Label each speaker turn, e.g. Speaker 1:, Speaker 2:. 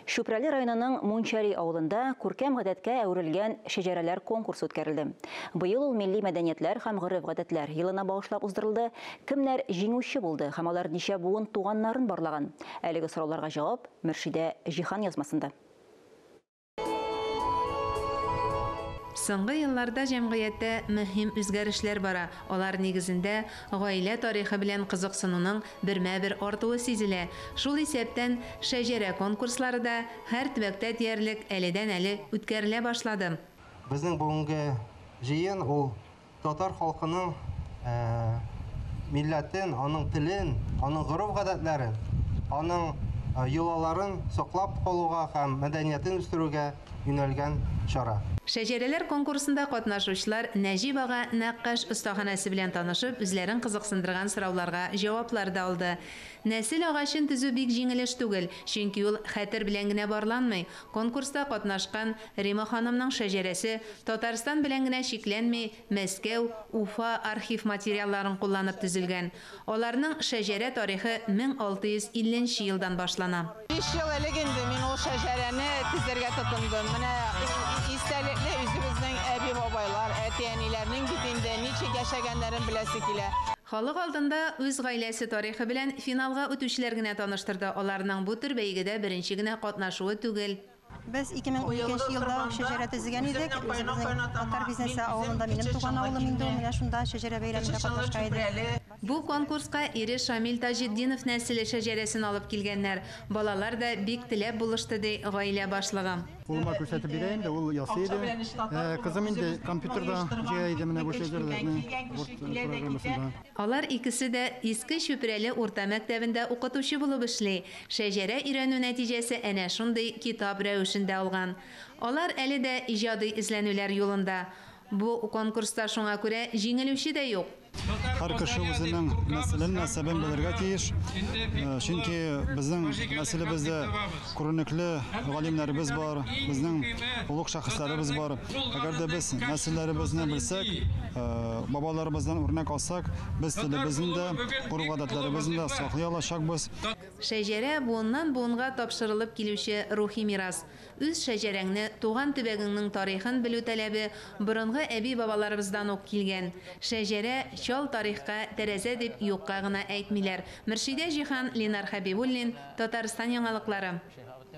Speaker 1: Чүпрәле районының Мунчәли авылында күркәм гадәткә әверелгән шәҗәрәләр конкурсы үткәрелде. Быел ул милли мәдәниятләр һәм гореф-гадәтләр елына багышлап уздырылды. Кемнәр җиңүче булды һәм алар ничә буын туганнарын барлаган? Әлеге сорауларга җавап Мөршидә Җиһан язмасында.
Speaker 2: Соңгы елларда җәмгыятьтә мөһим үзгәрешләр бара, алар нигезендә гаилә тарихы белән кызыксынуның бермә-бер артуы сизелә. Шул исәптән, шәҗәрә конкурслары да һәр төбәктә диярлек әледән-әле үткәрелә башлады.
Speaker 3: Безнең бүгенге җыен ул татар халкының милләтен, аның телен, аның гореф-гадәтләрен, аның йолаларын саклап калуга һәм мәдәниятен үстерүгә юнәлгән чара.
Speaker 2: Шәҗәрәләр конкурсында катнашучылар Нәҗип ага Нәккаш остаханәсе белән танышып, үзләрен кызыксындырган сорауларга җаваплар да алды. Нәсел агачын төзү бик җиңел эш түгел, чөнки ул хәтер белән генә барланмый. Конкурста катнашкан Рима ханымның шәҗәрәсе Татарстан белән генә чикләнми, Мәскәү, Уфа архив материалларын кулланып төзелгән. Аларның шәҗәрә тарихы 1650 нче елдан башлана.
Speaker 4: Биш ел элек инде мин ул шәҗәрәне төзергә тотындым. Менә истәлекле үзебезнең әби-бабайлар, әти-әниләрнең бит инде ничек яшәгәннәрен беләсе килә.
Speaker 2: Халык алдында үз гаиләсе тарихы белән финалга үтүчеләр генә таныштырды, аларның бу төр бәйгедә беренче генә катнашуы түгел.
Speaker 5: Без 2012 нче елда ук шәҗәрә төзегән идек. Үзебезнең Татар Бизнесы авылында, минем туган авылым инде ул, менә шунда шәҗәрә бәйрәмендә катнашкан идек.
Speaker 2: Бу конкурска ире Шамил Таҗетдинов нәселе шәҗәрәсен алып килгәннәр. Балалар да бик теләп булышты, ди гаилә башлыгы.
Speaker 6: Кулыма күрсәтеп бирә инде, ул ясый иде. Ә кызым инде компьютерда җыя иде менә бу шәҗәрәләрне, Word программасында.
Speaker 2: Алар икесе дә Иске Чүпрәле урта мәктәбендә укытучы булып эшли. Шәҗәрә өйрәнү нәтиҗәсе әнә шундый китап рәвешендә алган. Алар әле дә иҗади эзләнүләр юлында. Бу конкурста шуңа күрә җиңелүче дә юк.
Speaker 6: Һәр кеше үзенең нәселен, нәсәбен белергә тиеш. Чөнки безнең нәселебездә күренекле галимнәребез бар, безнең олуг шәхесләребез бар. Әгәр дә без нәселләребезне белсәк, бабаларыбыздан үрнәк алсак, без телебезне дә, гореф-гадәтләребезне дә саклый алачакбыз.
Speaker 2: Шәҗәрә, буыннан-буынга тапшырылып килүче рухи мирас. Үз шәҗәрәңне, туган төбәгеңнең тарихын белү таләбе борынгы әби-бабаларыбыздан ук килгән. Шәҗәрә, чал тарихка тәрәзә дип юкка гына әйтмиләр. Мөршидә Җиһан, Ленар Хәбибуллин, Татарстан яңалыклары.